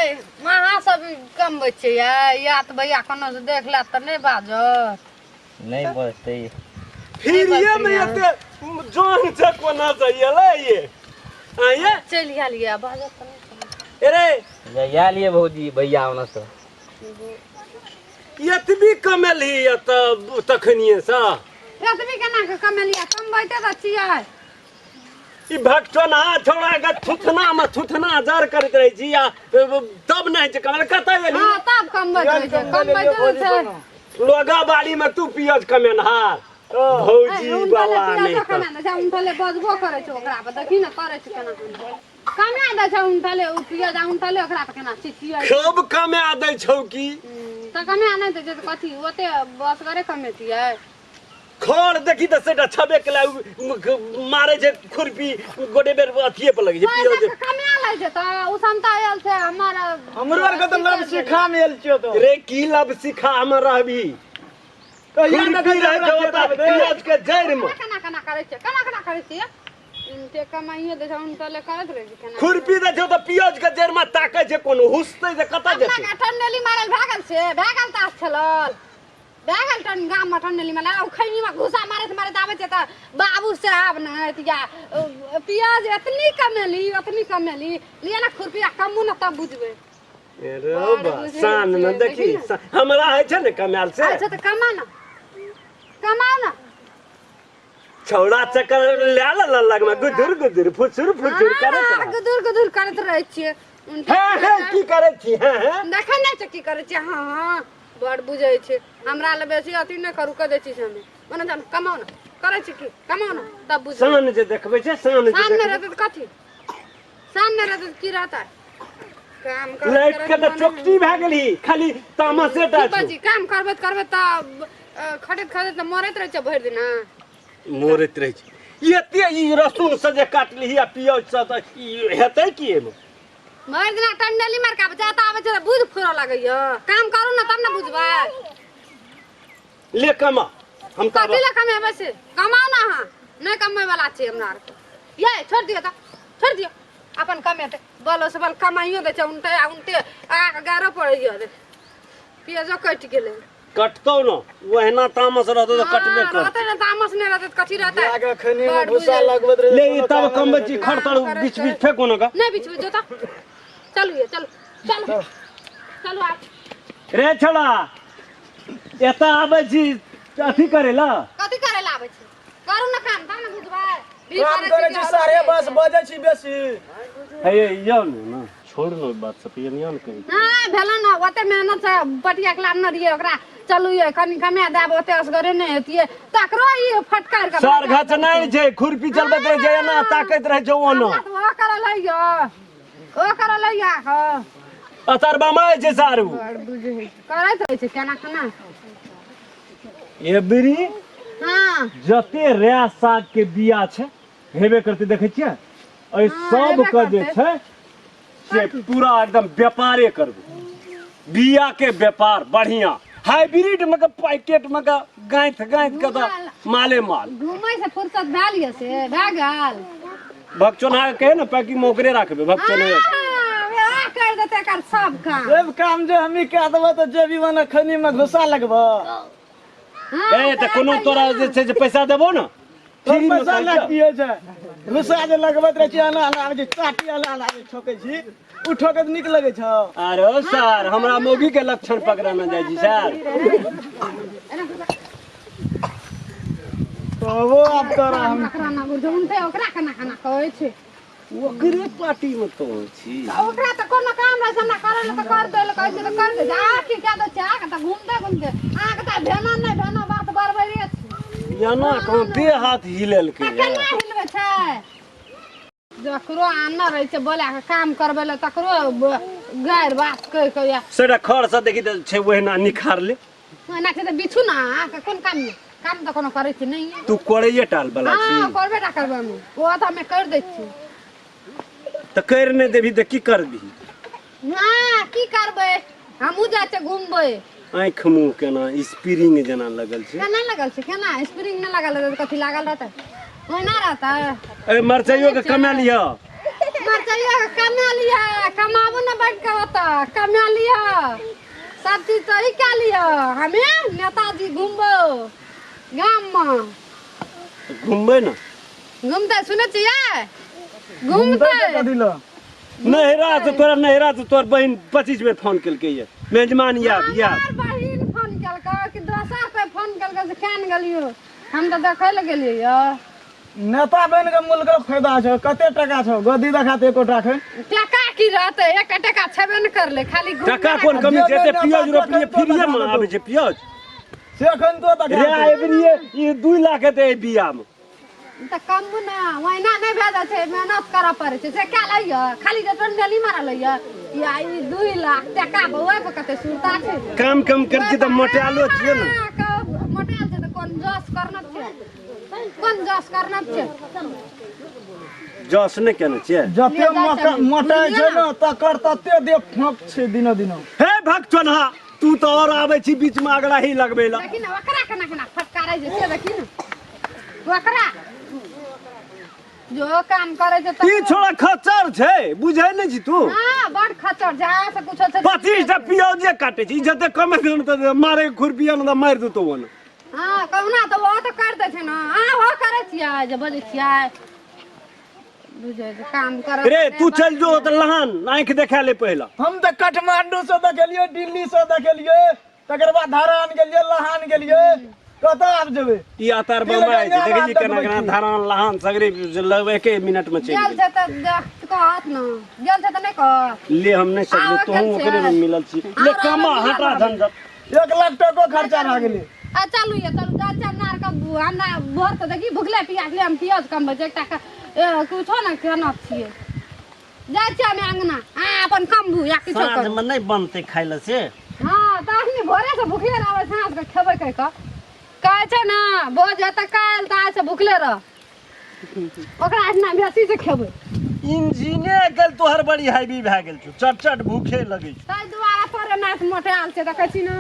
ये अहाँ सब कमबै छियै या तऽ भैया कोनो से देख लेत तऽ नहि बाजत। नहि बजतै। फिरिये में एते जान छै कोना से एलै ये आये चलि गेल ये बाजत तऽ नहि। अरे जहिया लिए भौजी भैया ओना से एतबी कमेलही एतऽ तखनिये से। एतबी केना के कमेलियै? कमबैते तऽ छियै। ई भगचोना छोड़ा के थुथना में थुथना जर करैत रहै छी आ तब नहि छै कमेल कतऽ गेली? हँ तब कमबैत रहै छै, कमबैते तऽ छै। लोगा बाड़ी में तू पियज कमेनहार भौजी वाला नहि तऽ। उनटले बजबो करै छै ओकरा पर, देखी ने करै छै केना कमा दै छै उनटले ओ पियज आ उनटले ओकरा पर केना चिचियै। खूब कमा दै छौ की? तऽ कमा नहि दै छै तऽ कथी ओते बसगरे कमेतियै? खर देखी तऽ सेटा छबे केला मारे छै खुरपी गोटे बेर अथिये पर लगै छै पियज। कमा लै छै तऽ ओ समता आयल छै हमर। हमरो आरके तऽ लब सिखा मे आयल छियो तो। रे की लब सिखा हम रहबी? कहिया ने खुरपी रहै छौ ओतऽ पियज के जड़ि मे। केना केना करै छै, केना केना करै छियै? उनटे कमाइयो दै छै, उनटले करैत रहै छै केना। खुरपी दै छौ तऽ पियज के जड़ि मे ताकै छै, कोनो हुसतै जे कतऽ जेतै? अपना टंडेली मारल भए गेल से भए गेल, तास छलल भए गेल टन गाम मे टंडेली मारल। आ खैनी मे घुसा मारैत मारैत आबै छै तऽ बाबू साहब ने या पियाज एतनी कमेली ओतनी कमेली, लिअ ने खुरपी आ कमू ने तब बुझबै। रे बा शान ने देखी हमरा होइ छै ने कमायल से। अच्छा तऽ कमा ने, कमाउ ने। छौड़ा चक्कर लए ले लगमे गुदुर गुदुर फुसुर फुसुर करैत रह। गुदुर गुदुर करैत रहै छियै। हे हे की करै छी? हे हे देखै नहि छै की करै छियै? हँ हँ बड़ बुझै छै हमरा लए, बेसी अथी नहि करू, कह दै छी से हमे ओना जान। कमाउ ने, करै छी की? कमाउ ने तब बुझबै। शान जे देखबै छै, शान जे शान नहि देखबै। रहतै तऽ कथी? शान नहि रहतै तऽ की रहतै? काम करैत लाइट के करैत तऽ मन चोकटी भए गेलही, खाली तामसे टा की छौ। बजी काम करबैत करबैत तऽ खटैत खटैत तऽ मरैत रहै छै भरि दिना। मरैत रहै छै। एते ई रसून से जे काटलिही आ पियाज से तऽ ई हेतै की एहिमे? भरि दिना टंडेली मारि कऽ आबै छै, एतऽ आबै छै तऽ बुझ फुरऽ लगैया। काम करू ने तब ने बुझबै। ले कमा, हम तऽ कथी लए कमेबै से? कमाउ ने अहाँ, नहि कमबै वाला छै हमरा आरके। ये छोड़ि दियौ तऽ छोड़ि दियौ, अपन कमेतै। बलो से बल कमाइयो दै छै उनटे आ उनटे आके गारो पड़ैया। देख पियाजो कटि गेलै। कटतौ न, ओहिना तामस रहतौ तऽ कटबे हँ, कर। रहतै ने तामस, नहि रहतै तऽ कथी रहतै? जाके खैनी मे बड़ भूसा बुझै। लगबैत रहै ले ई कोनो तब काम कमबै नहि छी रहै। खर तर करैत बीच बीच करैत। फेको न ग। नहि बीच बीच जोता। चलू ये चलू चलू चलू आब। रे छोड़ा एतऽ आबै छी अथी करै ला? कथी करै ला आबै छी? करू ने काम तब ने बुझबै। भी काम करै छी कि सारे, बस बजै छी बेसी। हे यौ ने छोड़ ने बात सब ये ने कही। नहि भेलै ने ओते मेहनत से पटिया के लाबने रहियै ओकरा। चलू ये कनि कमे देब, ओते असगरे नहि हेतियै तकरो ई फटकार के। सर घच नहि छै, खुरपी चलबैत रहै छै एना ताकैत रहै छै ओना। हमरा तऽ ओ करल है यौ, ओ करल है अहाँके। असर बमाइ छै सारू। बड़ बुझै करैत रहै छै केना केना। एबरी हँ जते रे साग के बिया छै हेबे करतै, देखै छियै एहि हँ, सब हेबे के जे करतै। छै से पूरा एकदम व्यापारे करबै, बिया के व्यापार बढ़िया हाइब्रिड में के पैकेट में के गाँथ गाँथ के तऽ माले माल। घूमै से फुर्सत भए लिअ से भए गेल। भगचोन्हा के कहे ने पैकिंग में ओकरे राखबै भगचोन्हे। हँ, वएह करि देतै एकर सब काम। सब काम जे हमी कए देबो तऽ जेबी मने खैनी मे घुसा लगबो। हँ, ए तऽ कोनो तोरा जे छै से पैसा देबो ने तोर फ्री में पैसा करै लए छियौ। पियै छै घुसा जे लगबैत रहै छी एना एना आबै छै चाटी एना एना जे ठोकै छी ओ ठोकैत नीक लगै छौ। अरे सर हमरा मौगी के लक्षण पकड़ाना जाइ छी सर। कहबो आब तोरा हम। ओकरा ना बुझौ उनटे ओकरा केना केना कहै छै। ओकरे पार्टी में तो छी। ओकरा तऽ कोनो काम रहै छै हमरा करै लए तऽ कर दै लए कहै छै तऽ कर दै छै। अहाँ की कए दै छै? अहाँके तऽ घूमते घूमते अहाँके तऽ भेना नहि भेना बात बरबरे छै। एना कहाँ देह हाथ हिलेलकै? तऽ केना हिलबै छै? जकरो आनऽ रहै छै बोला के काम करबै लए तकरो गारि बात कहि कऽ या सेटा खर से देखी तऽ छै ओहिना निखारले। ओहिना छै तऽ बिछू ने। अहाँके कोन काम यऽ? काम तऽ कोनो करै छी नहि। तू करैये टाल वाला छी। हँ करबे टा करबै हम, ओ तऽ हमे करि दै छी। तऽ करि नहि देबही तऽ की करबही? हँ की करबै, हमहूँ जाइ छियै घुमबै। आँखि मुँह केना स्प्रिंग जेना लगल छै। केना लगल छै? केना स्प्रिंग नहि लागल रहतै तऽ कथी लागल रहतै? ओहिना रहतै। ए मरचाइयो के कमा लिह। मरचाइयो के कमा लिह, कमाबू ने बैठ के ओतऽ। तऽ कमा लिह, सब चीज तो ही कए लिह। हमे नेताजी घुमबो गाममे। घुमबै ने। घुमतै, सुनै छियै? घुमतै। कथी लए? नैहरा से तोरा, नैहरा से तोर बहिन 25 बेर फोन केलकै ये, मेजमान याब याब। हमर बहिन फोन केलकै कि दोसर कोइ फोन केलकै से केन गेलियो? हम तऽ देखै लए गेलियै यऽ। नेता बनि के मुल्क के फायदा छौ? कते टका छौ? गद्दी देखा तऽ एको टाका। टका की रहतै? एकटा टका छेबे ने करलै, खाली घुमबे। टका कोन कमी छै? एते पियाज रोपलियै, फ्रीए मे आबै छै पियाज। से एखन तो रे देखा। एबरिये ई 2 लाख हेतै एहि बिया मे। तऽ कम ने ओहिना नहि भए जाइ छै, मेहनत करऽ पड़ै छै। से कए लैया? खाली जे टंडेली मारऽ लैया या ई 2 लाख टका ओहि पर कते सुरता छै। काम कम करै छियै तऽ मोटालो छियै ने। मोटायल छै तऽ कोन जस करना छै? कोन जस करना छै? जस नहि केने छियै। जते मोटा मोटाइ छै ने, तकर तते देह फाँक छै दिनो दिनो। हे भगचोन्हा, तू तऽ और आबै छी बीच मे अगड़ाही लगबै लए। देखी ने ओकरा केना केना फटकारै छै, से देखी ने ओकरा जो काम करै छै ई तऽ। छोड़ा खच्चर छै, बुझै नहि छी तू? हँ, बड़ खच्चर छै, अहाँ से कुछो छै। 25 टा पियाजे काटे छै। ई जते कमे देन तऽ मारे खुरपी ने तऽ मारि देतौ ओने। हँ, कहुना तऽ ओ तऽ कर दै छै ने। अहाँ ओ करै छियै जे बजै छियै, बुझै छै काम करत। रे तू चल जो तऽ लहान आँखि देखा ले पहिला। हम तऽ काठमांडू से देखेलियै, दिल्ली से देखेलियै, तकर बाद धरान गेलियै, लहान गेलियै, कतऽ आब जेबै? ई आतार बमाइ छै, देखै छी केना केना धरान लहान सगरे लगभग एके मिनट में चलि गेल गेल। छै तऽ देख कहत ने, गेल छै तऽ नहि कहत। ले, हम नहि सकबै। आ, तोहूँ गेल छै। ओकरे में मिलल छी। ले कमा, हटा झंझट। 1 लाख टको खर्चा भए गेलै। आ चलू ये, चलू जा जा। हमरा आरके हमरा भोर तऽ देखी भुखले पियासले हम पियाज कमबै छै। एकटा कुछो ने केना छियै। जाइ छियै हमे अङ्गना, अहाँ अपन कमबू या किछो साँझ करू। में नहीं बनते खाय ले से? हँ तऽ अखनी भोरे से भुखले रहबै, साँझ के खेबै कहि कऽ कहै छै ने। भोज हेतै काल्हि तऽ आइ से भुखले रह, ओकरा एहिना बेसी से खेबै। इंजिने गेल तोहर बड़ी हैवी भए गेल छौ, चट चट भूखे लगै छौ। ताहि दुआरे तोरे नाच मोटायल छै, देखै छी ने।